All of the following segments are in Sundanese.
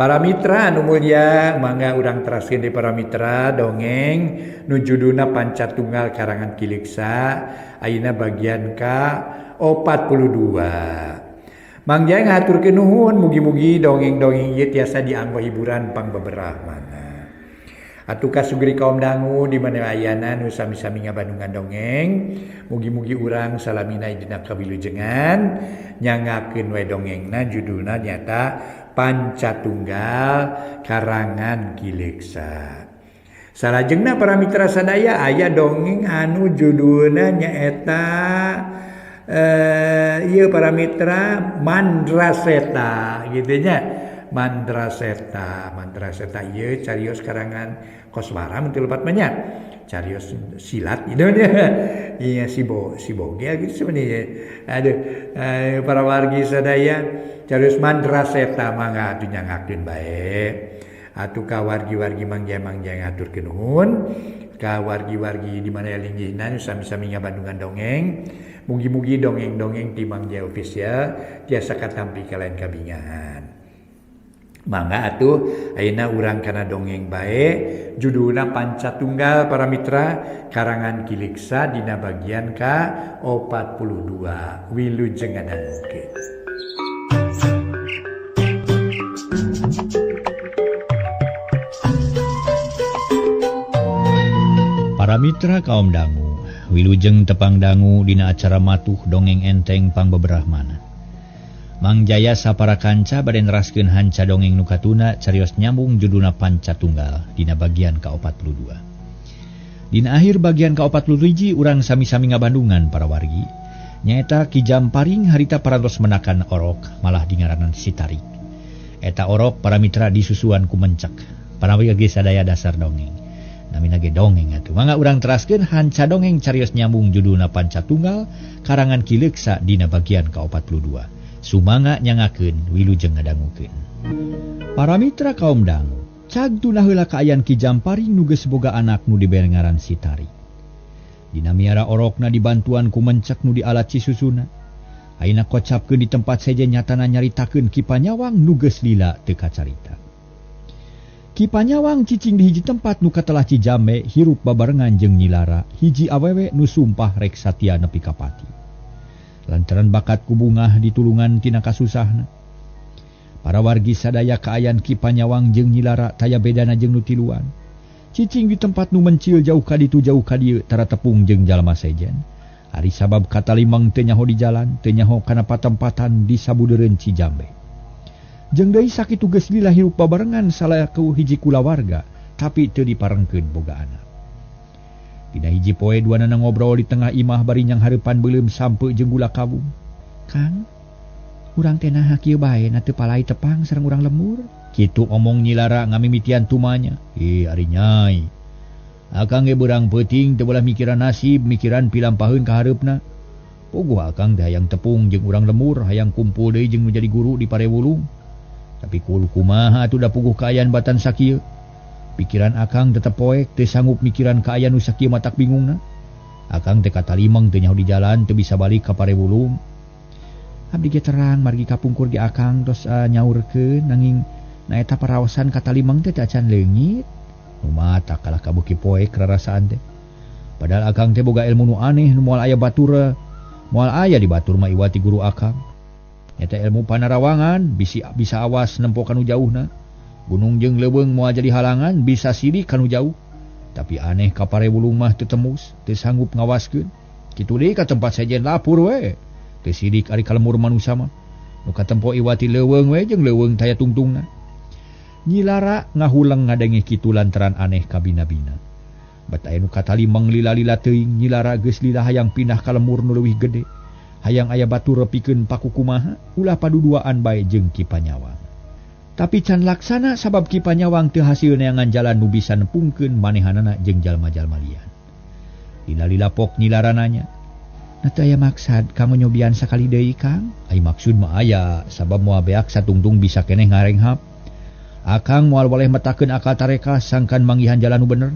Para mitra anu mulia, mangga urang teraskeun di para mitra dongeng nu judulna Panca Tunggal karangan Ki Leuksa, ayeuna bagian ka 42. Mang Jaya ngahaturkeun nuhun, mugi-mugi dongeng-dongeng ieu tiasa dianggo hiburan pangbeberah mana. Atuh kasugri kaum dangu di mana ayana nu sami-sami ngabandungan dongeng, mugi-mugi urang salamina dina kawilujengan nyangakeun we dongengna judulna nyata Panca Tunggal karangan Ki Leuksa. Salajengna para mitra sadaya aya dongeng anu judulna nyaeta ieu para mitra Mandraseta gitu nya. Mandraseta, Mandraseta ieu carios karangan Koswara mun teu lepat mah nya. Carios silat gitu nya. Iya si Bogel gitu sebenarnya. Aduh, para wargi sadaya carios Mandraseta mangga atuh nyangakeun bae. Atuh ka wargi-wargi mangja-mangja ngaturkeun nuhun, ka wargi-wargi di mana linggihna sami-sami ngabandungan dongeng. Mugi-mugi dongeng-dongeng ti Mang Jaya Official tiasa katampi kalayan kabingahan. Mangga atuh ayeuna urang kana dongeng bae judulna Panca Tunggal para mitra karangan Ki Leuksa dina bagian ka 42. Wilujeng ngadangukeun. Para mitra kaum dangu, wilujeng tepang dangu dina acara matuh dongeng enteng pangbeberah mana. Mang Jaya sapara kanca bade neraskeun hanca dongeng nu katuna carios nyambung judulna Panca Tunggal dina bagian ka-42. Dina akhir bagian ka-41 urang sami-sami ngabandungan para wargi. Nyaeta Ki Jamparing harita parantos menakan orok malah dingaranan si Tarik. Eta orok para mitra disusuan ku mencek. Para wargi sadaya dasar dongeng. Namina ge dongeng atuh. Mangga urang teraskeun hanca dongeng carios nyambung judulna Panca Tunggal karangan Ki Leuksa dina bagian ka-42. Sumanga nyangakeun wilujeng ngadangukeun. Para mitra kaum dangu, cag tunah heula kaayaan Ki Jamparing nu geus boga anak nu dibere ngaran si Tarik. Dina miara orokna dibantuan ku mencek nu dialat cisusuna. Ayeuna kocapkeun di tempat sejen nyatana nyaritakeun Ki Panyawang nu geus lila teu kacarita. Ki Panyawang cicing di hiji tempat nu katelah Cijambe hirup babarengan jeung Nyilara, hiji awewe nu sumpah rek satia nepi ka pati. Lantaran bakat ku bungah ditulungan tina kasusahna. Para wargi sadaya kaayaan Ki Panyawang jeung Nyilara taya bedana jeung nu tiluan. Cicing di tempat nu mencil jauh ka ditu jauh ka dieu tara tepung jeung jalma sejen. Ari sabab katalimang teu nyaho di jalan, teu nyaho kana patempatan di sabudeureun Cijambe. Jeung deui sakitu geus lila hirup babarengan salaku hiji kulawarga, tapi teu diparengkeun boga anak. Dina hiji poe duanana ngobrol di tengah imah bari nyang hareupan beuleum sampe jeung gula kawung. Kang, urang teh naha kieu bae na teu palai tepang sareng urang lemur. Kitu omong Nyilara ngamimitian tumanya. Ih, ari nyai. Akang ge beurang peuting teu bolah mikiran nasib, mikiran pilampaheun ka hareupna. Puguh akang teh hayang tepung jeung urang lemur, hayang kumpul deui jeung nu jadi guru di Parewulung. Tapi kul kumaha atuh da puguh kaayaan batan sakieu. Pikiran akang tetep poek teu sanggup mikiran kaayaan nu sakieu matak bingungna. Akang teh katalimeng teu nyaho di jalan teu bisa balik ka Parewulung. Abdi ge terang margi kapungkur ge akang tos nyaurkeun nanging na eta paraosan katalimeng teh acan leungit. Nu matak kalah kabuki poek rarasaan teh. Padahal akang teh boga ilmu nu aneh nu moal aya batur. Moal aya di batur mah iwati guru akang. Eta ilmu panarawangan bisa awas nempo kanu jauhna. Gunung jeung leuweung moal jadi halangan bisa sidik kanu jauh. Tapi aneh ka Parewulung mah teu tembus, teu sanggup ngawaskeun. Kitu deui ka tempat sejen lapur we. Teu sidik ari ka lemur manusa mah. Nu katempo iwati leuweung we jeung leuweung taya tungtungna. Nyilara ngahuleng ngadenge kitu lantaran aneh kabina-bina. Bat aya nu katalimeng lila-lila teuing Nyilara geus lila hayang pindah ka lemur nu leuwih gede. Hayang aya batur pikeun pakukumaha ulah paduduaan bae jeung Ki Panyawang. Tapi can laksana sabab Ki Panyawang teu hasil neangan jalan nu bisa nepungkeun manehanana jeung jalma-jalma lian. Lila-lila pok Nyilara nanya, "Na teu aya maksad kanggo nyobian sakali deui, Kang?" Ai maksud mah aya, sabab moal beak satungtung bisa keneh ngarenghap. Akang moal boleh metakeun akal tareka sangkan manggihan jalan nu bener.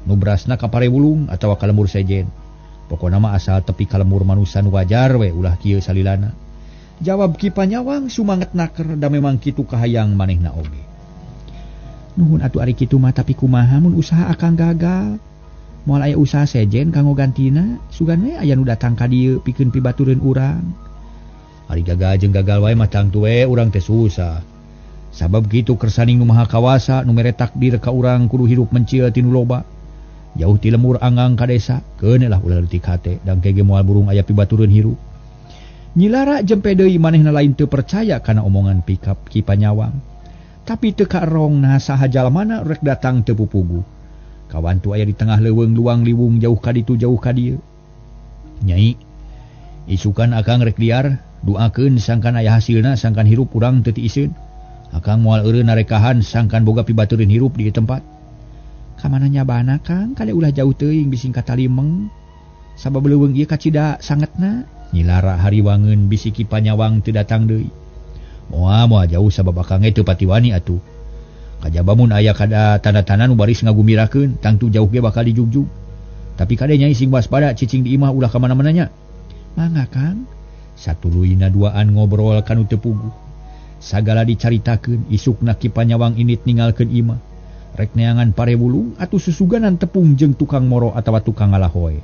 Nu berasna ka Parewulung atawa ka lemur sejen. Pokona mah asal tepi ka lemur manusa nu wajar we ulah kieu salilana. Jawab Ki Panyawang sumanget naker da memang kitu kahayang manehna oge. Nuhun atuh ari kitu mah tapi kumaha mun usaha akang gagal. Moal aya usaha sejen kanggo gantina, sugan we aya nu datang ka dieu pikeun pibatureun urang. Ari gagal jeung gagal wae mah tangtu we urang teh susah. Sabab kitu kersaning nu maha kawasa nu mere takdir ka urang kudu hirup mencil ti nu loba. Jauh ti lemur anggang ka desa, keun lah ulah leutik hate dangke ge moal burung aya pibatureun hirup. Nyilara jempe deui manehna lain teu percaya kana omongan pikap Ki Panyawang. Tapi teu kaerong naha saha jalmana rek datang teu pupugu. Kawantu aya di tengah leuweung luang liwung jauh ka ditu jauh ka dieu. Nyai, isukan akang rek liar, duakeun sangkan aya hasilna sangkan hirup urang teu tiiseun. Akang moal eureun narekahan sangkan boga pibatureun hirup di tempat. Kamana nyabana Kang, kade ulah jauh teuing bising katalimeng. Sabab leuweung ieu kacida sangetna. Nyilara hariwangeun bisi Ki Panyawang teu datang deui. Moal moal jauh sabab akang ge teu patiwani atuh. Kajaba mun aya kada tanda-tanda nu baris ngagumbirakeun, tangtu jauh ge bakal dijugjug. Tapi kade nyai sing waspada cicing di imah ulah ka mana-mana nya. Mangga Kang. Satuluyna duaan ngobrol kanu teu puguh. Sagala dicaritakeun, isukna Ki Panyawang init ninggalkeun imah. Rek neangan pare wulung atuh susuganan tepung jeung tukang moro atawa tukang ngalahoe.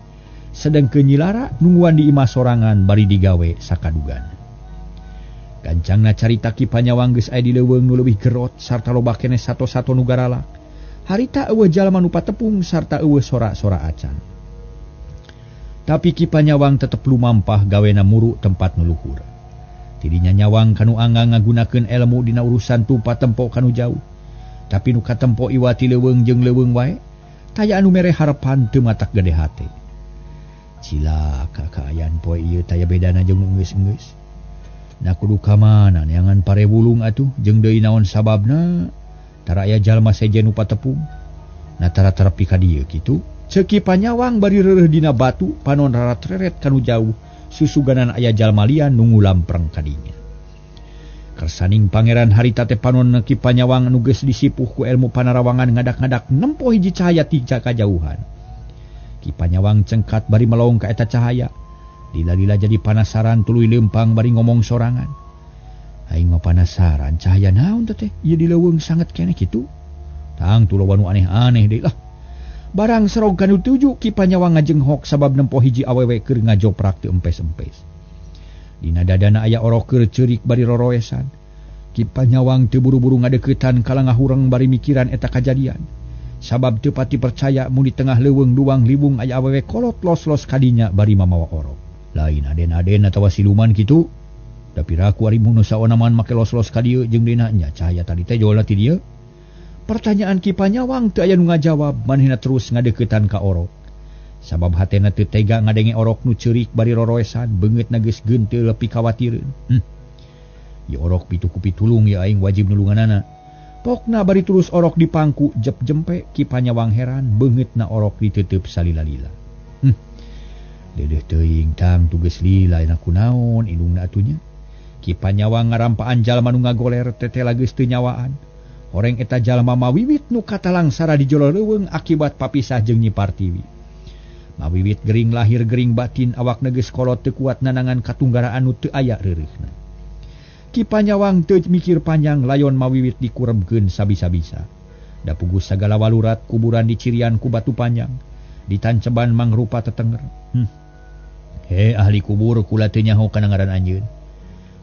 Sedengkeun Nyilara nungguan di imah sorangan bari digawe sakadugan. Gancangna carita Ki Panyawang geus aya di leuweung nu leuwih gerot sarta loba keneh sato-sato nu garalak. Harita eueuh jalma nu patepung sarta eueuh sora-sora acan. Tapi Ki Panyawang tetep lumampah gawena muru tempat nu luhur. Tidinya nyawang kanu anggang ngagunakeun elmu dina urusan tupa tempo kanu jauh. Tapi nu katempo iwati leuweung jeung leuweung wae, taya anu mere harepan teu matak gede hate. Cilaka kaayaan poe ieu taya bedana jeung nu geus-geus. Na kudu ka mana neangan pare wulung atuh jeung deui naon sababna tara aya jalma sejen nu patepung. Na tara-tara pi ka dieu kitu. Ceuk Ki Panyawang bari reureuh dina batu panon rarat-reret kanu jauh susuganan aya jalma lian nu ngulampreng ka dinya. Kersaning pangeran harita teh panon Ki Panyawang nu geus disipuh ku ilmu panarawangan ngadak-ngadak nempo hiji cahaya ti kajauhan. Ki Panyawang cengkat bari melong ka eta cahaya. Lila-lila jadi panasaran tuluy leumpang bari ngomong sorangan. Aing mah panasaran cahaya naon teh ieu di leuweung sanget keneh kitu. Tang tuloba nu aneh-aneh deui lah. Barang serog kanu tuju Ki Panyawang ngajenghok sabab nempo hiji awewe keur ngajoprak teu empes-empes. Dina dadana aya orok keur ceurik bari roroesan. Ki Panyawang teu buru-buru ngadeuketan kala ngahureng bari mikiran eta kajadian. Sabab teu pati percaya mun di tengah leuweung luang liwung aya awewe kolot los-los kadinya bari mamawa orok. Lain aden-aden atawa siluman kitu. Da piraku ari mun saonaman make los-los ka dieu jeung dina nya cahaya tadi teh jolna ti dieu. Pertanyaan Ki Panyawang teu aya nu ngajawab, manehna terus ngadeuketan ka orok. Sabab hatena teu tega ngadenge orok nu ceurik bari roroesan, beungeutna geus geunteul pikawatireun. Ieu orok pitu ku pitulung ya aing wajib nulunganana. Pokna bari terus orok dipangku jep jempe Ki Panyawang heran, beungeutna orok diteuteub salila-lila. Deudeuh teuing tang tugeus lila enak kunaon indungna atunya. Ki Panyawang ngarampaan jalma nu ngagoler tetela geus teu nyawaan. Horeng eta jalma mawiwit nu katalangsara di jolo leuweung akibat papisah jeung Nyi Partiwi. Mawiwit gering lahir gering batin awakna geus kolot teu kuat nanangan katunggaraan nu teu aya reureuhna. Ki Panyawang teu mikir panjang layon mawiwit dikurebkeun sabisa-bisa. Da puguh sagala walurat kuburan dicirian ku batu panjang, ditanceban mangrupa tetenger. He ahli kubur kula teu nyaho kana ngaran anjeun.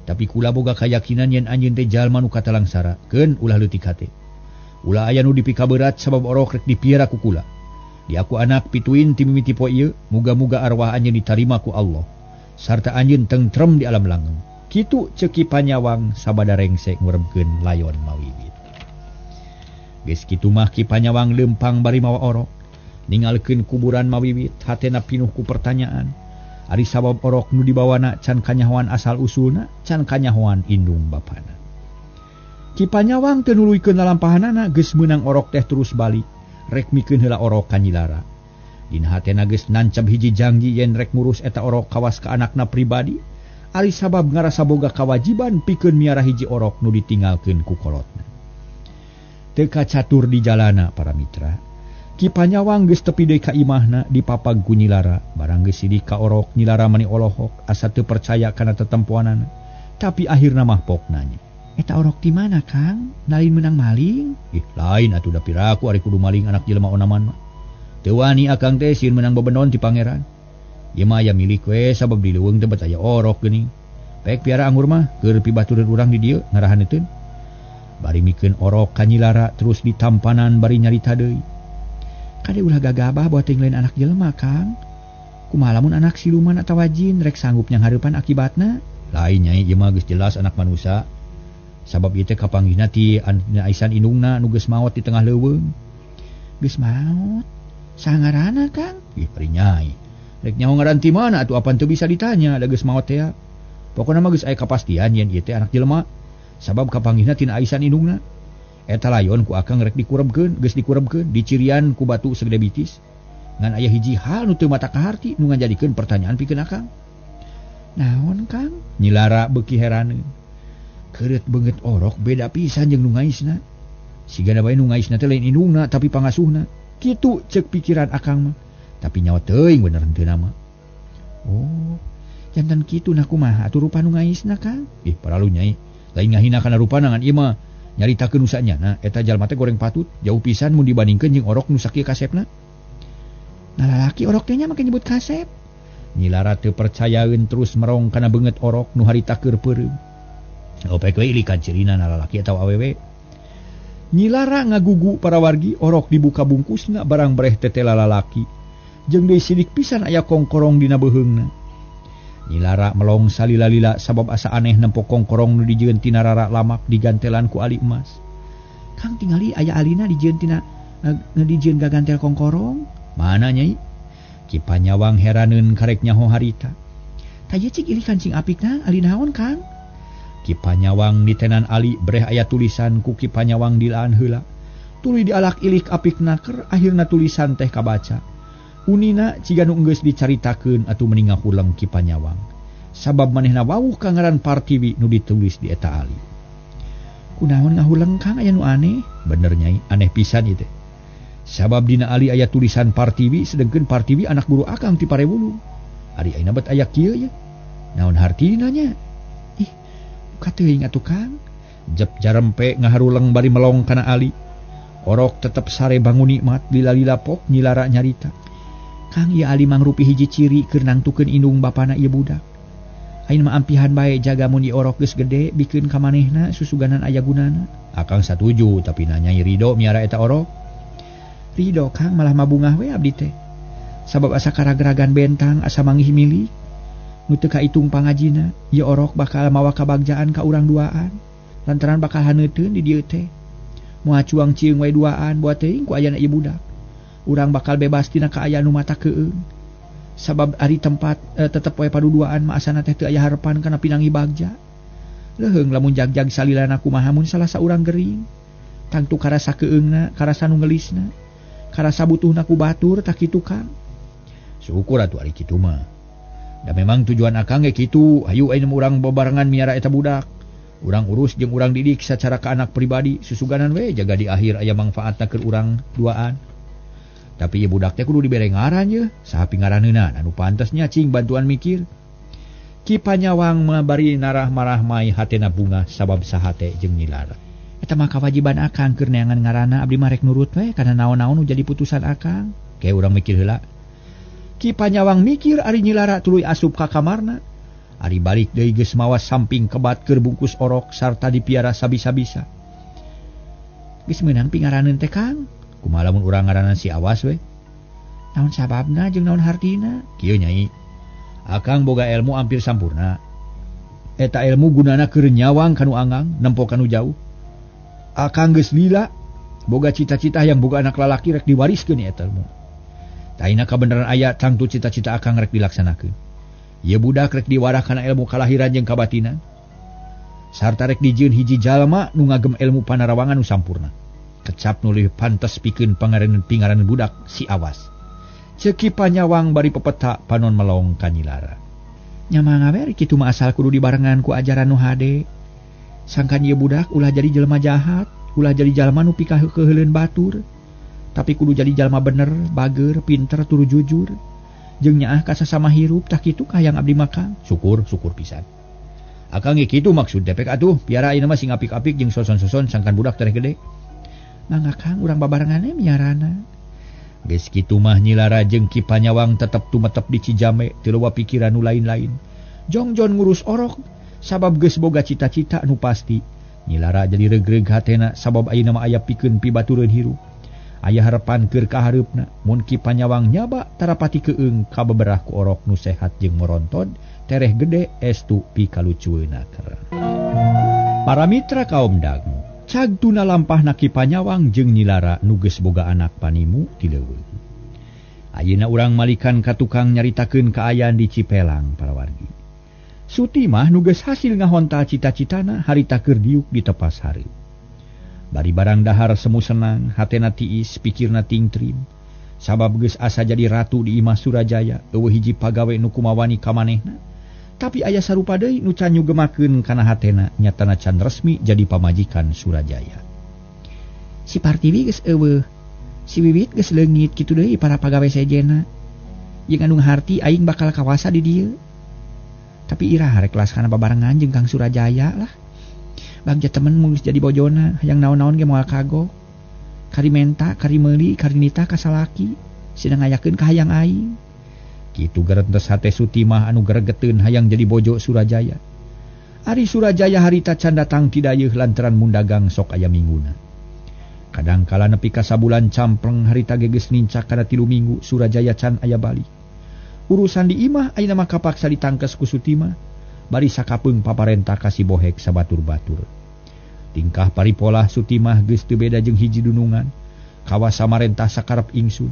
Tapi kula boga kayakinan yen anjeun teh jalma nu katalangsara, keun ulah leutik hate. Ulah aya nu dipikaberat sabab orok rek dipiara ku kula. Diaku anak pituin ti mimiti poe ieu, muga-muga arwah anjeun ditarima ku Allah sarta anjeun tentrem di alam langgeng. Kitu ceuk Ki Panyawang sabada rengse ngurebkeun layon mawiwit. Geus kitu mah Ki Panyawang leumpang bari mawa orok, ningalkeun kuburan mawiwit, hatena pinuh ku pertanyaan. Ari sabab orok nu dibawana can kanyahoan asal usulna, can kanyahoan indung bapana. Ki Panyawang teu nuluykeun lalampahanana geus meunang orok teh terus balik, rek mikeun heula orok ka Nyilara. Dina hatena geus nancab hiji janji yen rek ngurus eta orok kawas ka anakna pribadi. Ari sabab ngarasa boga kawajiban pikeun miara hiji orok nu ditinggalkeun ku kolotna. Teu kacatur di jalana para mitra. Ki Panyawang geus tepi deui ka imahna dipapag ku Nyilara. Barang geus sidik ka orok Nyilara mani olohok asa teu percaya kana tetempoanana. Tapi akhirna mah pokna nya. Eta orok ti mana Kang? Lain menang maling? Ih, lain atuh da piraku ari kudu maling anak jelema onaman mah. Teu wani akang teh sieun menang bebenon ti pangeran. Ieu mah aya milik we sabab di leuweung teh bet aya orok geuning. Pek piara anggur mah keur pibatureun urang di dieu ngarahaneuteuun. Bari mikeun orok ka Nyilara terus ditampanan bari nyarita deui. Kade ulah gagabah buat teuing lain anak jelema Kang. Kumaha lamun anak siluman atawa jin rek sanggup nyanghareupan akibatna? Lain nyai ieu mah geus jelas anak manusia. Sabab ieu teh kapanggihna ti aisan indungna nu geus maot di tengah leuweung. Geus maot? Saha ngaranna Kang? Ih, ari nyai. Rek nyaho ngaran ti mana atuh apan teu bisa ditanya da geus maot teh. Pokona mah geus aya kapastian yen ieu teh anak jelema. Sabab kapanggihna tina aisan indungna. Eta layon ku akang rek dikurebkeun, geus dikurebkeun, dicirian ku batu segede bitis. Ngan aya hiji hal nu teu mata kaharti nu ngajadikeun pertanyaan pikeun akang. Naon Kang? Nyilara beuki heraneun. Keureut beungeut orok beda pisan jeung nu ngaisna. Sigana bae nu ngaisna teh lain indungna tapi pangasuhna. Kitu ceuk pikiran akang mah. Tapi nyawa teuing bener henteu mah. Oh, jantan kitu nah kumaha atuh rupa nu ngaisna Kang? Ih, paralu nyai. Lain ngahina kana rupana ngan ieu mah nyaritakeun nu sanyana eta jalma teh goreng patut jauh pisan mun dibandingkeun jeung orok nu sakieu kasepna. Nah lalaki orok teh nya make nyebut kasep. Nyilara teu percayaeun terus merong kana beungeut orok nu harita keur peureum. Opek we ilikan cirina na lalaki atawa awewe. Nyilara ngagugu para wargi orok dibuka bungkusna barang breh tetela lalaki. Jeung deui sidik pisan aya kongkorong dina beuheungna. Nyilara melong salila-lila sabab asa aneh nempo kongkorong nu dijieun tina rara lamak digantelan ku ali emas. Kang tingali aya alina dijieun tina dijieun gagantel kongkorong. Mana nyai? Ki Panyawang heraneun karek nyaho harita. Tah ieu cik ilikan cing apikna ali naon Kang? Ki Panyawang ditenan ali breh aya tulisan ku Ki Panyawang dilaan heula. Tuluy dialak ilik apik naker akhirna tulisan teh kabaca. Unina ciga nu geus dicaritakeun atuh meni ngahuleng Ki Panyawang. Sabab manehna wawuh ka ngaran Partiwi nu ditulis di eta ali. Kunaon ngahuleng Kang aya nu aneh? Bener nyai, aneh pisan ieu teh. Sabab dina ali aya tulisan Partiwi sedengkeun Partiwi anak guru akang ti Parewulung. Ari ayeuna bet aya kieu ye. Naon hartina nya? Ih, kateuing atuh Kang. Jep jarempe ngaharuleng bari melong kana ali. Orok tetep sare bangun nikmat lila-lila pok Nyilara nyarita. Kang ieu ali mangrupi hiji ciri keur nangtukeun indung bapana ieu budak. Ayeuna mah ampihan bae jaga mun ieu orok geus gede bikeun ka manehna susuganan aya gunana. Akang satuju tapi nanya Ridho miara eta orok. Ridho Kang malah mabungah we abdi teh. Sabab asa karagragan bentang asa mangih milik. Nu teu kaitung pangajina, ieu orok bakal mawa kabagjaan ka urang duaan. Lantaran bakal haneuteun di dieu teh. Moal cuang ciung we duaan buat teuing ku ayana ieu budak. Urang bakal bebas tina kaayaan nu mata keueung. Sabab ari tempat tetep we paduduaan mah asana teh teu aya harepan kana pinangi bagja. Leuheung lamun jagjag salilana kumaha mun salah saurang gering. Tangtu karasa keueungna, karasa nu ngeulisna, karasa butuhna ku batur tah kitu Kang. Syukur atuh ari kitu mah. Da memang tujuan akang ge kitu, hayu ayeuna urang babarengan miara eta budak. Urang urus jeung urang didik sacara ka anak pribadi, susuganan we jaga di akhir aya mangfaatna keur urang duaan. Tapi ieu budak teh kudu dibere ngaran ye, saha pingaraneuna anu pantasnya cing bantuan mikir. Ki Panyawang mah bari narah-marah mai hatena bunga sabab sahate jeung Nyilara. Eta mah kawajiban akang keur neangan ngaranna abdi mah rek nurut we kana naon-naon nu jadi putusan akang. Ke urang mikir heula. Ki Panyawang mikir ari Nyilara tuluy asup ka kamarna. Ari balik deui geus mawa samping kebat keur bungkus orok sarta dipiara sabisa-bisa. Geus meunang pingaraneun teh Kang. Kumaha lamun urang ngaranan si Awas we? Naon sababna jeung naon hartina? Kieu nyai. Akang boga ilmu hampir sampurna. Eta ilmu gunana keur nyawang kanu angang, nempo kanu jauh. Akang geus lila boga cita-cita yang boga anak lalaki rek diwariskeun eta ilmu. Taina kabeneran aya tangtu cita-cita akang rek dilaksanakeun. Ieu budak rek diwarah kana ilmu kalahiran jeung kabatinan. Sarta rek dijieun hiji jalma nu ngagem ilmu panarawangan nu sampurna. Kecap nu leuwih pantes pikeun pangaraneun budak si Awas. Ceuk Ki Panyawang bari pepeta panon melong ka Nyilara. Nya mangga we kitu mah asal kudu dibarengan ku ajaran nu hade. Sangkan ieu budak ulah jadi jelema jahat, ulah jadi jalma nu pikaheukeun batur. Tapi kudu jadi jalma bener, bager, pinter, turu jujur. Jeung nyaah ka sasama hirup tah kitu kahayang abdi mah Kang. Syukur, syukur pisan. Akang ge kitu maksud teh pek atuh piara ayeuna mah sing apik-apik jeung soson-soson sangkan budak tereh gede. Mangga Kang urang babarengan miarana. Geus kitu mah Nyilara jeung Ki Panyawang tetep tumetep di Cijambe teu loba pikiran nu lain-lain. Jongjon ngurus orok sabab geus boga cita-cita nu pasti. Nyilara jadi regreg hatena sabab ayeuna mah aya pikeun pibatureun hirup. Aya harepan keur ka hareupna mun Ki Panyawang nyaba tarapati keung kabeberah ku orok nu sehat jeung moronton tereh gede estu pikalucueuna keur. Para mitra kaum dangu, cag tuna lampahna Ki Panyawang jeung Nyilara nu geus boga anak panimu ti leuweung. Ayeuna urang malikan ka tukang nyaritakeun kaayaan di Cipelang para wargi. Sutimah nu geus hasil ngahontal cita-citana harita keur diuk di tepas hareup. Bari barang dahar semu senang, hatena tiis, pikirna tingtrim. Sabab geus asa jadi ratu di imah Surajaya, eueuh hiji pagawe nu kumawani ka manehna. Tapi aya sarupa deui nu can nyugemakeun kana hatena, nyatana can resmi jadi pamajikan Surajaya. Si Partiwi geus eueuh, si Wiwit geus leungit kitu deui para pagawe sejena. Jeung anu harti aing bakal kawasa di dieu. Tapi iraha rek kelas kana babarengan jeung Kang Surajaya lah. Bagja temen mun geus jadi bojona, hayang naon-naon ge moal kagok. Kari menta, kari meuli, kari nitah ka salaki, sidang ngayakeun ka hayang aing. Kitu gerentes hate Sutimah anu gregeteun hayang jadi bojo Surajaya. Ari Surajaya harita can datang ti dayeuh lantaran mundagang sok aya mingguna. Kadangkala nepi ka sabulan campleng harita ge geus nincak kana 3 minggu Surajaya can aya balik. Urusan di imah ayeuna mah kapaksa ditangkes ku Sutimah, bari sakapeung paparenta ka si Bohek sabatur-batur. Tingkah paripolah Sutimah geus teu beda jeung hiji dunungan, kawasa marentah sakarep ingsun.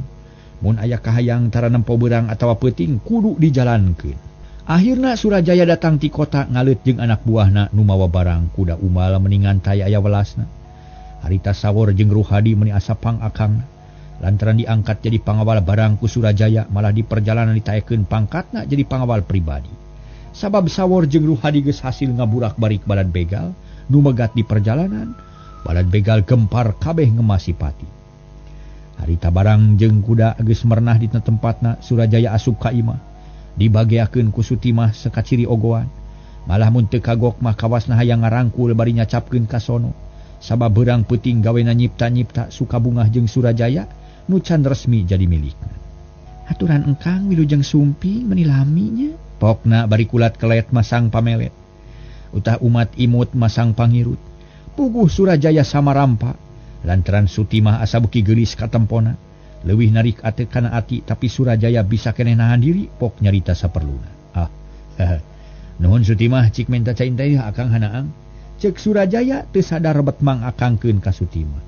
Mun aya kahayang tara nempo beurang atawa peuting kudu dijalankeun. Akhirna Surajaya datang ti kota ngaleut jeung anak buahna nu mawa barang kuda umal meningan taya aya welasna. Harita Sawor jeung Ruhadi meuni asa pangakangna. Lantaran diangkat jadi pangawal barang ku Surajaya malah di perjalanan ditaekeun pangkatna jadi pangawal pribadi. Sabab Sawor jeung Ruhadi geus hasil ngaburak-barik badan begal nu megat di perjalanan, badan begal gempar kabeh ngemasi pati. Harita barang jeung kuda geus merenah di tempatna, Surajaya asup ka imah. Dibageakeun ku Sutimah sakaciri ogoan. Malah mun teu kagok mah kawasna hayang ngarangkul bari nyacapkeun ka sono. Sabab beurang peuting gawena nyipta-nyipta suka bungah jeung Surajaya nu can resmi jadi milikna. Aturan engkang wilujeng sumping meuni lami nya. Pokna bari kulat kelet masang pamelet. Utah umat imut masang pangirut. Puguh Surajaya samarampa. Lantaran Sutimah asa beuki geulis katempona. Leuwih narik ate kana ati tapi Surajaya bisa keneh nahan diri pok nyarita saperluna. Ah. Nuhun Sutimah cik menta cai teh akang hanaang. Cek Surajaya teu sadar rebet mang akangkeun ka Sutimah.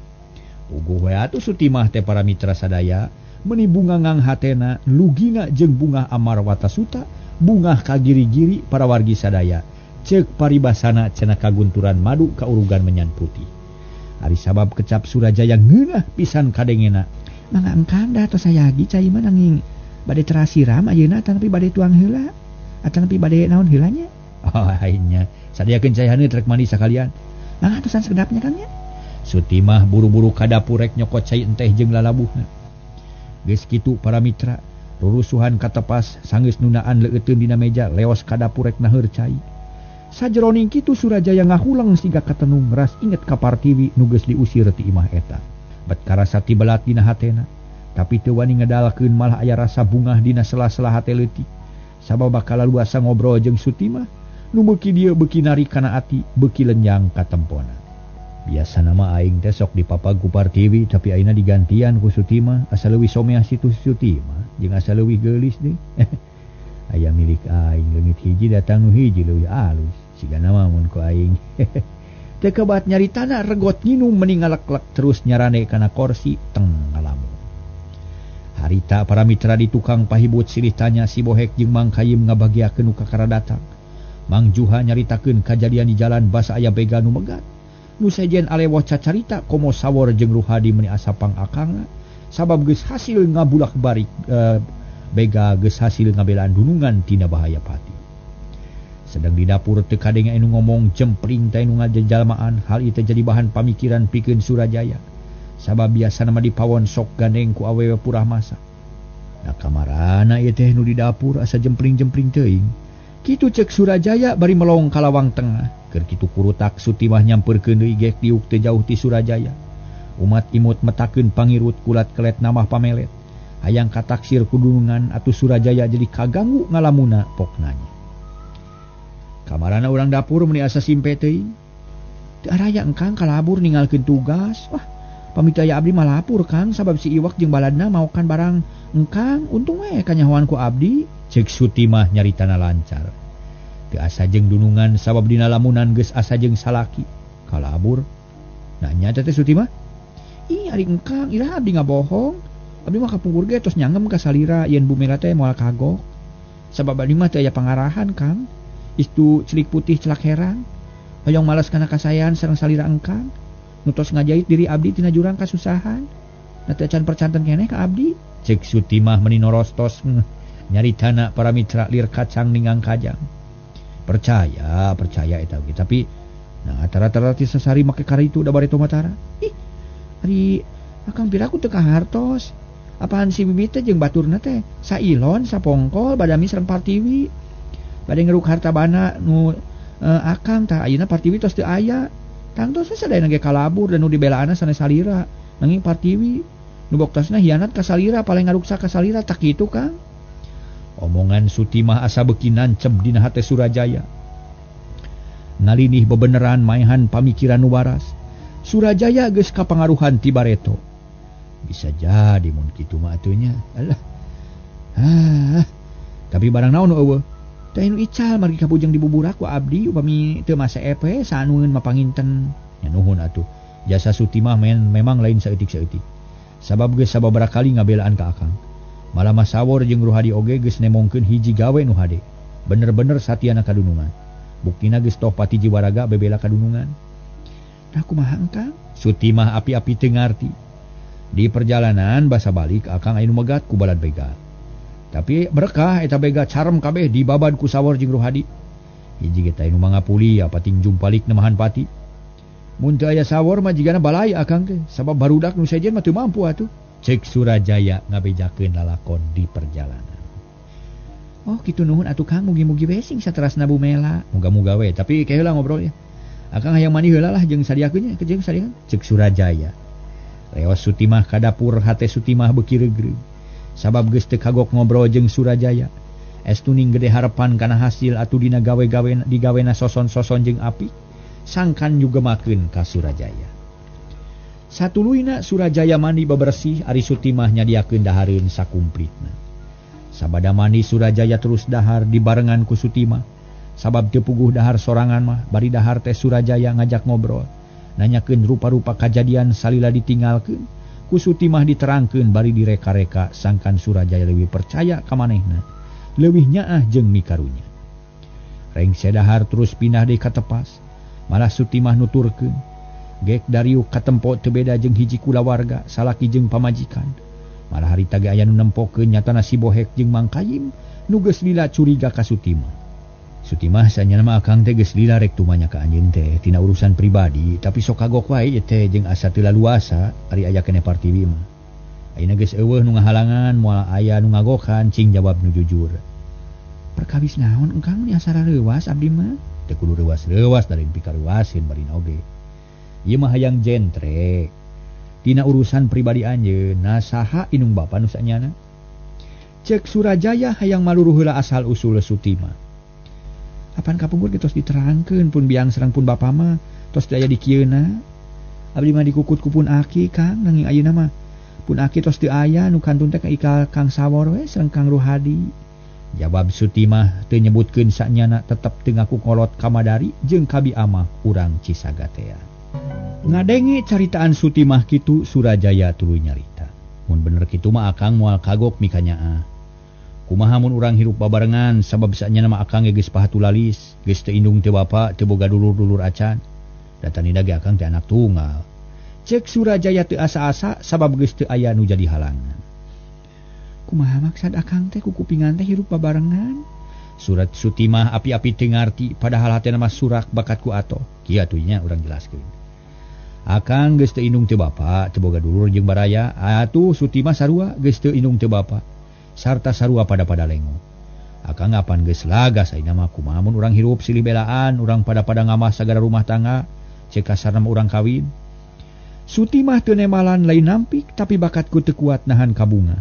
Puguh we atuh Sutimah teh para mitra sadaya meuni bunga ngang hatena lugina jeung bunga Amar Watasuta bungah ka giri-giri para wargi sadaya. Cek paribasana cenah kagunturan madu ka urugan menyan putih. Ari sabab kecap Surajaya ngeunah pisan kadengena. Mangga engkang da tos sayagi cai mah nanging bade terasiram ayeuna tapi bade tuang heula atanapi bade naon heula nya. Oh nya sadiakeun cai haneut rek mandi sakalian. Mangga atosan sekedapnya Kang nya. Sutimah buru-buru ka dapur rek nyokot cai enteh jeung lalabuhna. Geus kitu para mitra, rurusuhan katepas sanggeus nundaan leueuteun dina meja leos ka dapur rek naheur cai. Sajeroning kitu Surajaya ngahulang siga katenung ras inget ka Partiwi nu geus diusir ti imah eta. Bet karasa tibelat dina hatena, tapi teu wani ngedalkeun malah aya rasa bungah dina sela-sela hate leutik. Sabab bakal luasa ngobrol jeung Sutimah, nu beuki dieu beuki narik kana ati, beuki lenyang katempona. Biasana mah aing teh sok dipapag ku Partiwi, tapi ayeuna digantian ku Sutimah, asa leuwih someah situ Sutimah jeung asa leuwih geulis deui. Aya milik aing leungit hiji datang nu hiji leuwih alus sigana mah mun ku aing. Teu kebat nyaritana regot nginum meni ngaleklek terus nyarane kana korsi teng ngalamun. Harita para mitra di tukang pahibut silih tanya si Bohek jeung Mang Kayim ngabagiakeun nu kakara datang. Mang Juha nyaritakeun kajadian di jalan basa aya begal nu megat. Nu sejen alewoh cacarita komo Sawor jeung Ruhadi meuni asa pangakangna sabab geus hasil ngabulak-balik bega geus hasil ngabelaan dunungan tina bahaya pati. Sedang di dapur teu kadenge anu ngomong jempling teh nu ngajalmaan hal ieu teh jadi bahan pamikiran pikeun Surajaya. Sabab biasana mah dipawon sok gandeng ku awewe purah masa. Da kamarana ieu teh nu di dapur asa jempling-jempling teuing. Kitu cek Surajaya bari melong ka lawang tengah. Keur kitu kurutak Sutimah nyampeurkeun deui gek diuk teu jauh ti Surajaya. Umat imut metakeun pangirut kulat kelet namah pamelet. Hayang kataksir kudunungan atuh Surajaya jadi kaganggu ngalamuna poknanya. Kamarana urang dapur meuni asa simpe teuing. Teu araya engkang kalabur ninggalkeun tugas. Wah, pamit aya abdi mah lapur Kang sabab si Iwak jeung baladna maokan barang engkang, untung we kanyahoan ku abdi. Cek Sutimah nyaritana lancar. Teu asa jeung dunungan sabab dina lamunan geus asa jeung salaki. Kalabur. Nanya teh Sutimah. Ih, ari engkang iraha abdi ngabohong. Abdi mah kapungkur ge tos nyanggem ka salira yen Bu Mela teh moal kagok. Sabab abdi mah teu aya pangarahan Kang. Istu celik putih celak herang. Hoyong males kana kasayan sareng salira engkang. Nu tos ngajait diri abdi tina jurang kasusahan. Na teu acan percanten keneh ka abdi. Cek Sutimah meuni norostos nyaritana para mitra lir kacang ningang kajang. Percaya, percaya eta oge, tapi nah tara-tara ti sasari make karitu da bareto matara. Ih, ari akang piraku teu kahartos. Apaan si bibi teh jeung baturna teh sailon sapongkol badami sareng Partiwi. Bade ngeruk harta bana nu akang tah ayeuna Partiwi tos teu aya. Tangtos we sadayana ge kalabur dan nu dibelaana sanes salira. Nanging Partiwi nu boktosna hianat ka salira paling ngaruksa ka salira tak kitu Kang. Omongan Sutimah asa beuki nancep dina hate Surajaya. Ngalinih bebeneran maehan pamikiran nu waras. Surajaya geus kapangaruhan ti bareto. Bisa jadi mun kitu mah atuh nya. Alah. Ah, tapi barang naon nu eueuh? Teh nu ical margi kapujeng dibuburak ku abdi upami teu masa epe sanueun mah panginten. Nya nuhun atuh. Jasa Sutimah memang lain saeutik-saeutik. Sabab geus sababaraha kali ngabelaan ka akang. Malah Masawor jeung Ruhadi oge geus nemongkeun hiji gawe nu hade. Bener-bener satiana kadunungan. Buktina geus toh pati jiwaraga bebela kadunungan. Nah kumaha engkang? Sutimah api-api teu ngarti. Di perjalanan basa balik akang aya nu megat ku balad bega. Tapi berkah eta bega carem kabeh dibabad ku Sawor jeung Ruhadi. Hiji ge teh nu mangapuli apating jumpalik nemahan pati. Mun teu aya Sawor mah jigana balai akang teh sabab barudak nu sejen mah teu mampu atuh. Cek Surajaya ngabejakeun lalakon di perjalanan. Oh kitu nuhun atuh Kang, mugi-mugi we sing saterasna Bu Mela. Muga-muga we, tapi ke heula ngobrol ya. Akang hayang mandi heula lah jeung sadiakeun nya, jeung sadiakeun. Cek Surajaya. Leos Sutimah ka dapur hate Sutimah beuki reugreug. Sabab geus teu kagok ngobrol jeung Surajaya. Estuning gede harapan kana hasil atuh dina gawe-gawe digawena soson-soson jeung api, sangkan nyugemakeun ka Surajaya. Satuluyna Surajaya mandi bebersih ari Sutimah nyadiakeun dahareun sakumplitna. Sabada mandi Surajaya terus dahar dibarengan ku Sutimah. Sabab teu puguh dahar sorangan mah bari dahar teh Surajaya ngajak ngobrol. Nanyakeun rupa-rupa kajadian salila ditinggalkeun. Ku Sutimah diterangkeun bari direka-reka sangkan Surajaya leuwih percaya ka manehna. Leuwih nyaah jeung mikarunya. Rengse dahar terus pindah deui ka tepas. Malah Sutimah nuturkeun. Gek dariuk katempo teu beda jeung hiji kulawarga salaki jeung pamajikan. Malah harita ge aya nu nempokeun nyatana si Bohek jeung Mang Kayim nu geus lila curiga ka Sutimah. Sutimah sanyana mah akang teh geus lila rek tumanya ka anjeun teh tina urusan pribadi tapi sok kagok wae ieu teh jeung asa teu laluasa ari aya keneh Partiwi mah. Ayeuna geus eueuh nu ngahalangan moal aya nu ngagokan cing jawab nu jujur. Perkawis naon engkang meni asa rareuwas abdi mah? Teu kudu reuwas-reuwas da lain pikaruaseun barina oge. Ieu mah hayang jentre tina urusan pribadi anjeun na saha inung bapa nu sanyana. Cek Surajaya hayang maluruh heula asal usul Sutimah. Apan kapungkur ge tos diterangkeun pun biang sareng pun bapa mah tos teu aya di kieuna. Abdi mah dikukut ku pun aki Kang nanging ayeuna mah pun aki tos teu aya nu kantun teh ka ikal Kang Sawor we sareng Kang Ruhadi. Jawab Sutimah teu nyebutkeun sanyana tetep teu ngaku kolot kamadari jeung kabi amah urang Cisagatea. Ngadenge caritaan Sutimah kitu Surajaya tuluy nyarita. Mun bener kitu mah akang moal kagok mikanyaah. Kumaha mun urang hirup babarengan sabab sanyana mah akang ge geus pahatulalis, geus teu indung teu bapa, teu boga dulur-dulur acan. Da tanida ge akang teh anak tunggal. Cek Surajaya teu asa-asa sabab geus teu aya nu jadi halangan. Kumaha maksad akang teh kukupingan teh hirup babarengan? Surat Sutimah api-api teu ngarti padahal hatena mah surak bakat ku atoh. Kieu atuh nya urang jelaskeun. Akang geus teu indung teu bapa, teu boga dulur jeung baraya. Atuh Sutimah sarua geus teu indung teu bapa. Sarta sarua pada-pada lengo. Akang apan geus lagas ayeuna mah kumaha mun urang hirup silih belaan, urang pada-pada ngamah sagara rumah tangga, cek kasarna mah urang kawin. Sutimah teu nemalan lain nampik tapi bakatku teu kuat nahan kabunga.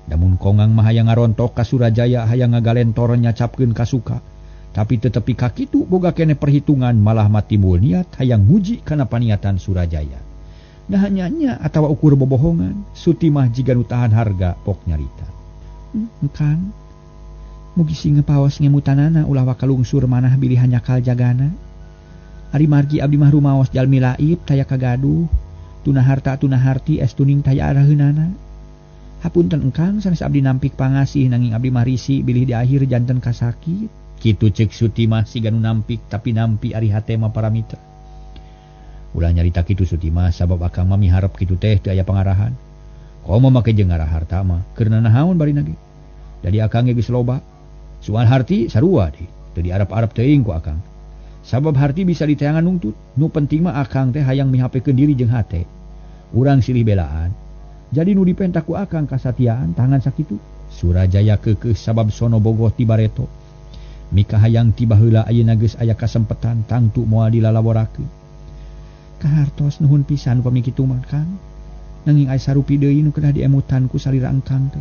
Namun kongang mah hayang ngarontok ka Surajaya hayang ngagalentor nyacapkeun kasuka. Tapi tetepi kakitu boga kene perhitungan malah mah timbul niat hayang nguji kana paniatan Surajaya. Nah nya atawa ukur bobohongan, Sutimah jiga nu tahan harga pok nyarita. Kang, mugi sing paos ngemutanana ulah wakalungsur manah bilih hanyakal jagana. Ari margi abdi mah rumaos jalmi laib taya kagaduh, tuna harta tuna harti es tuning taya araheunana. Hapunten engkang sanes abdi nampik pangasih nanging abdi mah risi bilih di akhir janten kasakit. Kitu cek Sutimah siga nu nampik tapi nampi ari hate mah para mitra. Ulah nyarita kitu Sutimah sabab akang mah miharep kitu teh teu aya pangarahan. Komo make jeung ngarah harta mah keur nanahaon barina ge. Jadi akang ge geus loba. Soal harti sarua deui, teu diarep-arep teuing ku akang. Sabab harti bisa diteangan nungtut, nu penting mah akang teh hayang mihapekeun diri jeung hate. Urang silih belaan. Jadi nu dipenta ku akang kasatiaan tangan sakitu. Surajaya keukeuh sabab sono bogoh ti bareto. Mika hayang ti baheula ayeuna geus aya kasempetan tangtu moal dilalaborakeun. Kahartos nuhun pisan upami kitu mah Kang. Nanging aya sarupi deui nu kedah diemutan ku salira engkang teh.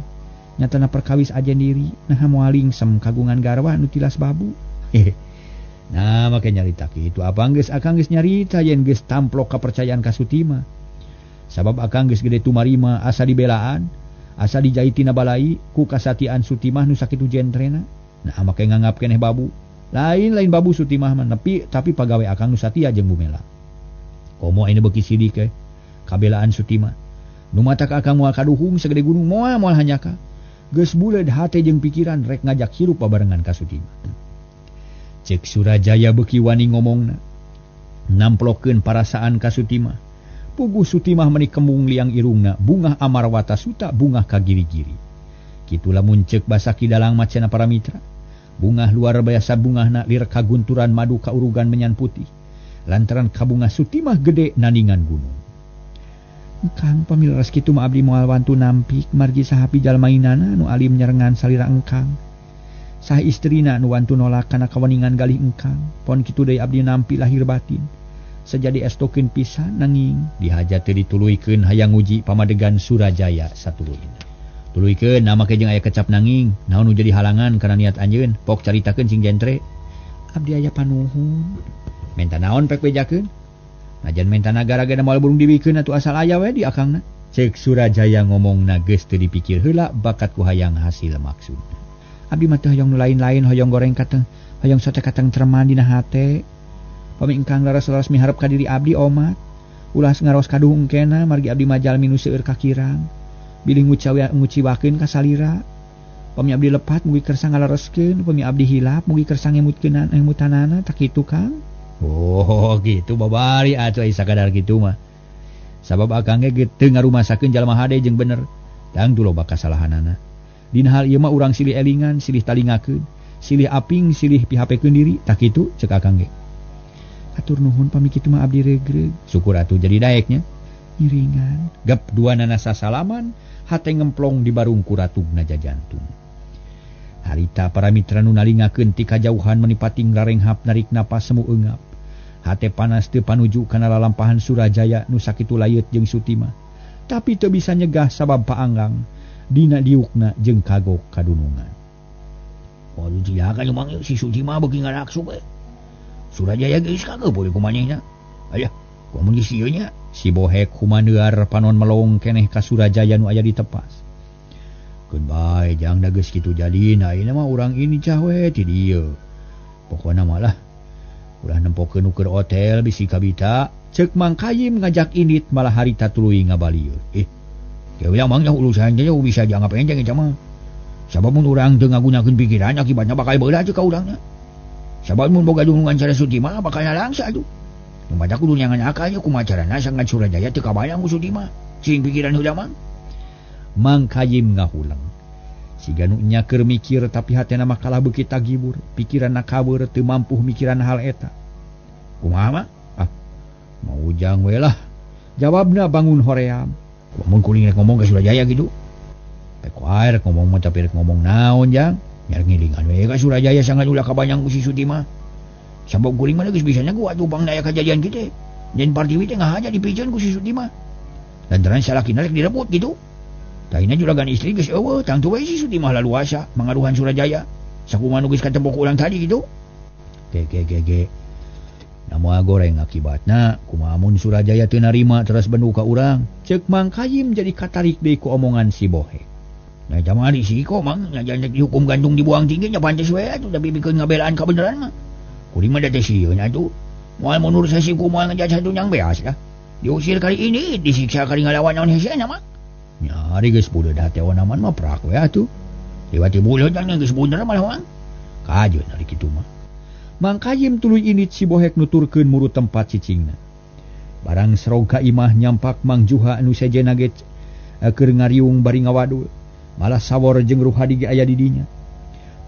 Nyatana perkawis ajen diri naha moal lingsem kagungan garwa nu tilas babu. Nah make nyarita kitu abang geus akang geus nyarita yen geus tamplok kapercayaan ka Sutimah. Sabab akang geus gede tumarima asa dibelaan, asa dijaitina balai ku kasatiaan Sutimah nu sakitu jentrena. Nah make nganggap keneh babu. Lain-lain babu Sutimah mah nepi tapi pagawe akang nu satia jeung Bumela. Komo ayeuna beuki sidik ke kabelaan Sutimah. Nu matak akang moal kaduhung sagede gunung moal moal hanyaka. Geus buleud hate jeung pikiran rek ngajak hirup babarengan ka Sutimah. Cek Surajaya beuki wani ngomongna. Namplokeun parasaan ka Sutimah. Puguh Sutimah meuni kembung liang irungna, bungah amarwata suta bungah ka giri-giri. Kitu lamun ceuk basa Ki Dalang macana para mitra. Bungah luar biasa bungahna lir kagunturan madu kaurugan menyan putih. Lantaran kabunga Sutimah gede nandingan gunung. Engkang pamileres kitu mah abdi moal wantu nampik margi sahapi jalmainana nu alim nyerengan salira engkang. Sah istrina nu wantu nolak kana kaweningan galih engkang. Pon kitu deui abdi nampi lahir batin. Sejadi estokeun pisan nanging dihaja teu dituluykeun hayang nguji pamadegan Surajaya satuluyna. Tuluykeun make jeung aya kecap nanging naon nu jadi halangan kana niat anjeun pok caritakeun sing jentre. Abdi aya panuhun. Menta naon pek bejakeun? Najan menta nagara ge moal burung diwikeun atuh asal aya we di akangna. Cek Surajaya ngomongna geus teu dipikir heula bakat ku hayang hasil maksud. Abdi mah teu hoyong nu lain-lain hoyong goreng kateng, hoyong sote katengtreman dina hate. Pami engkang laras-laras miharep ka diri abdi omat. Ulah ngaros kaduhung kena margi abdi mah jalmi nu seueur kakirang. Bilih nguciwakeun ka salira. Pami abdi lepat mugi kersa ngalereskeun, pami abdi hilap mugi kersa ngemutkeun emutanana tak kitu Kang. Oh gitu babari atuh ai sakadar kitu mah. Sabab akang ge teu ngarumasakeun jalma hade jeung bener. Tangtu loba kasalahanana. Dina hal ieu mah urang silih elingan, silih talingakeun, silih aping, silih pihapekeun diri, tak kitu ceuk akang ge. Atur nuhun pami kitu mah abdi regreg. Syukur atuh jadi daeknya. Ngiringan. Gep duanana sasalaman, hate ngemplong di barung kuratugna jajantung. Harita para mitra nu nalingakeun ti kajauhan meni pating rarenghap narik napas semu eungap. Hate panas teu panuju kana lalampahan Surajaya nu sakitu layeut jeung Sutimah. Tapi teu bisa nyegah sabab paanggang dina diukna jeung kagok kadunungan. Waduh cilaka mang si Sutimah beuki ngaraksu we. Surajaya geus kagok boleh kumanehna. Ayah, kumaha geus ieu nya? Si Bohek humaneuar panon melong keneh ka Surajaya nu aya di tepas. Keun bae jang da geus kitu jadina ayeuna mah urang ini cah we ti dieu. Pokona mah lah ulah nempokeun nu keur hotel bisi kabita. Ceuk Mang Kayim ngajak indit malah harita tuluy ngabalieur. Kewe mang nya urusan teh bisa dianggap enteng eta mah. Sabab mun urang teu ngagunakeun pikiran akibatna bakal beula ka urangna. Sabab mun boga dunungan cara Sutimah bakal nalangsa atuh. Nu matak kudu nyangan akal nya kumaha carana sangat Surajaya teu kabayang ku Sutimah. Sing pikiran heula mang. Mang Kayim ngahulang. Siga nu nya keur mikir tapi hatena mah kalah beuki tagibur, pikiranna kabeur teu mampu mikiran hal eta. Kumaha mah? Ah, mau ujang we lah. Jawabna bangun hoream. Mun kuring rek ngomong ka Surajaya gitu. Pek wae rek ngomong mah tapi rek ngomong naon jang? Nyar ngilingan we ka Surajaya sangat ulah kabanyang ku si Sutimah. Sabab kuring mah geus bisa nyagu atuh pangna aya kajadian kitu. Yen Partiwi teh ngahaja dipiceun ku si Sutimah. Lantaran salakina rek direbut kitu. Taina juragan istri geus eueuh tangtu we si Sutimah laluasa mangaruhan Surajaya. Sakumaha nu geus katembok urang tadi kitu. Ge ge ge ge. Na moal goreng akibatna kumaha mun Surajaya teu narima teras bendu ka urang. Ceuk Mang Kayim jadi katarik deui ku omongan si Bohek. Nah jamaah risiko mang ngajan dihukum gantung dibuang tinggi nya pantes we atuh tapi bikeun ngabelaan kabeneran mah. Kuring mah da teh sieun atuh. Moal mundur sasiku moal ngejat satu nyang beas lah. Diusir kali ini disiksa kali ngalawan naon hesena mah. Nya ari geus buleud hateona mah prak we atuh. Liwat buleud nya geus bener malah mang. Kajeun ari kitu mah. Mang Kayim tuluy init si Bohek nuturkeun muru tempat cicingna. Barang serog ka imah nyampak Mang Juha anu sejenna ge keur ngariung bari ngawadul. Malah sawor jeung Ruhadi ge aya di dinya.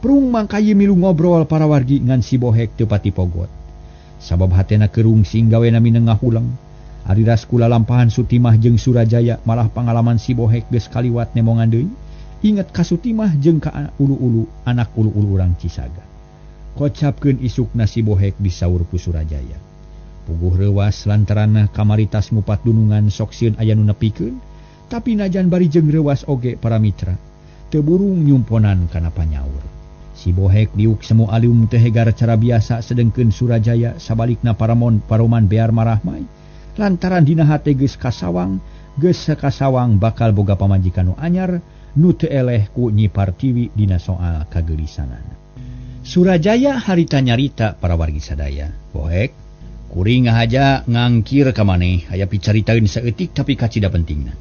Prung Mang Kayim milu ngobrol para wargi ngan si Bohek teu pati pogot. Sabab hatena kerungsing gawena mineng ngahuleng. Ari ras kula lampahan Sutimah jeung Surajaya malah pangalaman si Bohek geus kaliwat nemongan deui. Inget ka Sutimah jeung ka ulu-ulu anak ulu-ulu urang Cisaga. Kocapkeun isukna si Bohek disaur ku Surajaya. Puguh reuwas lantaran kamaritas ngupat dunungan sok sieun aya nu nepikeun. Tapi najan bari jeung reuwas oge para mitra teu burung nyumponan kana panyaur. Si Bohek diuk semu alium teu hegar cara biasa sedengkeun Surajaya sabalikna paramon paroman bear marahmai lantaran dina hate geus kasawang bakal boga pamajikan nu anyar nu teu eleh ku Nyi Partiwi dina soal kageulisanan. Surajaya harita nyarita para wargi sadaya. Bohek kuring ngahaja ngangkir ka maneh aya picaritaeun saeutik tapi kacida pentingna.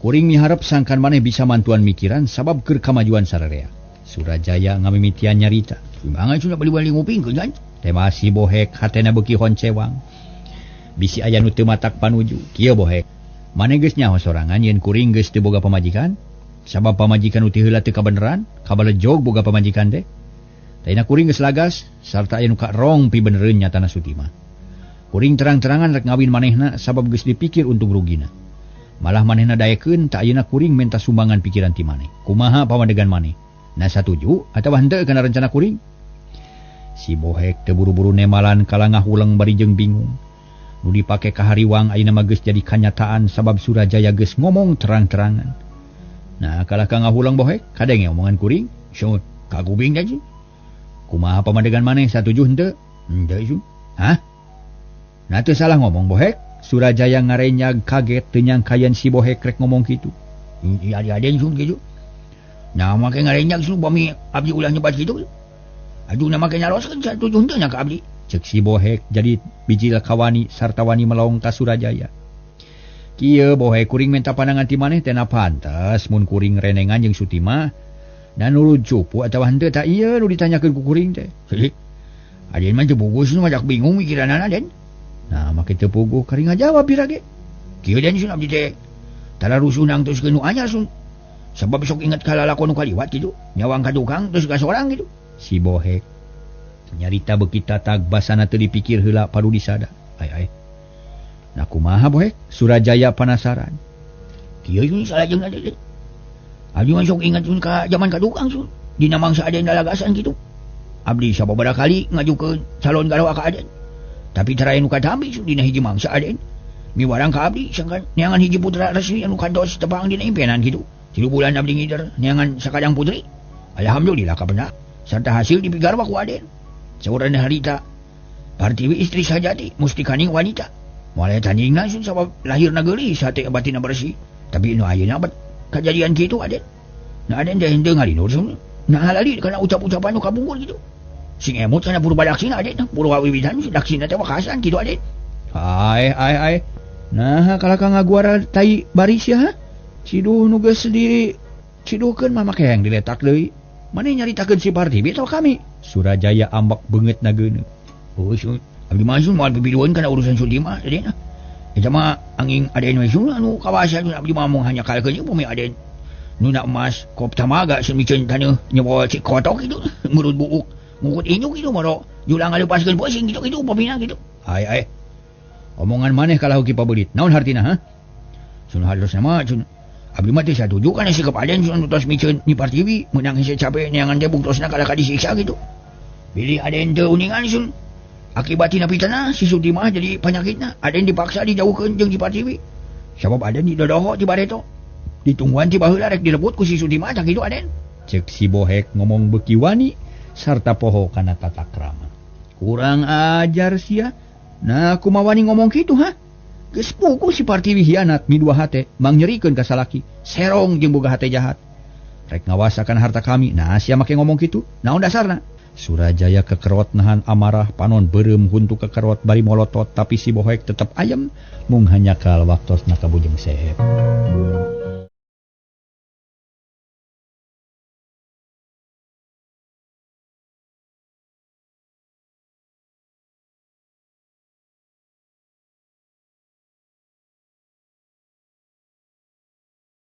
Kuring miharep sangkan maneh bisa mantuan mikiran sabab keur kamajuan sararea. Surajaya ngamimitian nyarita. Kumaha sudah bali-bali ngupingkeun kan? Tema si Bohek hatena beuki honcewang. Bisi aya nu teu matak panuju. Kieu Bohek, maneh geus nyaho sorangan yen kuring geus teu boga pamajikan? Sabab pamajikan nu ti heula teu kabeneran, kabalejog boga pamajikan teh. Taina kuring geus lagas sarta aya nu karong pibenereun nyatana Sutimah. Kuring terang-terangan rek ngawin manehna sabab geus dipikir untung rugina. Malah manehna daekeun tak ayeuna kuring menta sumbangan pikiran ti maneh. Kumaha pamadegan maneh? Na satuju atawa henteu kana rencana kuring? Si Bohek teu buru-buru nemalan kalangah huleng bari jeung bingung. Nu dipake kahariwang ayeuna mah geus jadi kanyataan sabab Surajaya geus ngomong terang-terangan. Nah, kalah ka ngahuleng Bohek, kadenge omongan kuring? Syut, kagubing teh. Kumaha pamadegan maneh satuju henteu? Henteu su. Hah? Nah teu salah ngomong Bohek. Surajaya ngarenyag kaget teu nyangka yen si Bohek rek ngomong kitu. Adi-aden sun kitu. Nah make ngarenyag sun bami abdi ulah nyebat kitu. Aduh na make nyaroskeun satuju henteu nya ka abdi. Ceuk si Bohek jadi bijil kawani sarta wani melong ka Surajaya. Kieu Bohek kuring menta pandangan ti maneh teh na pantes mun kuring renengan jeung Sutimah dan nurut cupu atawa henteu tah ieu nu ditanyakeun ku kuring teh. Aden mah teu puguh sun majak bingung mikiranana den. Nah make teu puguh kari ngajawab pira ge. Kieu den sun abdi teh tara rusuh nangtuskeun nu anyar sun. Sabab sok inget ka lalakon nu kaliwat kitu, nyawang ka tukang terus ka sorang kitu. Si Bohek nyarita beuki tatag basana teu dipikir heula padu disada. Ai ai. Nah kumaha Bohek? Surajaya panasaran. Kieu sun salajengna teh. Abdi mah sok inget sun ka jaman ka tukang sun. Dina mangsa aden lalagasan kitu. Abdi sababaraha kali ngajukeun calon garwa ka aden. Tapi tara nu katampi sun dina hiji mangsa aden. Miwarang ka abdi sangkan neangan hiji putra resmi anu kantos tepang dina impenan kitu. 3 bulan abdi ngider neangan sakadang putri. Alhamdulillah kabenar sarta hasil dipigarwa ku aden. Saurana harita Partiwi istri sajati mustikaning wanita. Moal tandingan sun sabab lahirna geulis hate batinna bersih. Tapi nu ayeuna bet kajadian kitu aden. Nah aden teh henteu ngalinur sun. Nah halali kana ucap-ucapan nu kapungkur kitu. Sing emut kana purba daksina aden, purwa wiwitan daksina teh wakasan kitu aden. Ai ai ai. Nah kalah ka ngaguara tai baris ya ha? Ciduh nu geus di ciduhkeun mah make hayang diletak deui. Maneh nyaritakeun si Partiwi atawa kami? Surajaya ambek beungeut na geuneuh. Oh sun, abdi mah sun moal pipidueun kana urusan Sutimah aden. Eta mah angin aden we sun anu kawasan abdi mah mung hanya kalkeun jeung bumi aden. Nu na emas kop tamaga sun miceun taneuh nyebol cik kotok kitu murut buuk. Ngukut inyuk itu moro julang ngalepaskeun pusing gitu gitu pamina gitu. Ai ai. Omongan maneh kalah ki pabelit. Naon hartina ha? Sun hartosna mah sun Abdi mah teu satuju kana sikap Aden sun tos miceun Nyi Partiwi meunang hese cape neangan teh buktosna kalah ka disiksa kitu. Bilih Aden teu uningan sun. Akibat tina fitnah si Sutimah jadi panyakitna. Aden dipaksa dijauhkeun jeung Nyi Partiwi. Sabab Aden didodoho ti bareto. Ditungguan ti baheula rek direbut ku si Sutimah tah kitu Aden. Cek si Bohek ngomong beuki wani sarta poho kana tata krama. Kurang ajar sia. Nah kumaha wani ngomong kitu ha? Geus puguh si Partiwi hianat midua hate mangnyerikeun ka salaki serong jeung boga hate jahat. Rek ngawasakan harta kami. Nah sia make ngomong kitu. Naon dasarna? Surajaya kekerot nahan amarah panon beureum huntu kekerot bari molotot tapi si Bohek tetep ayem mung hanyakal waktosna ka Bujeng Seep.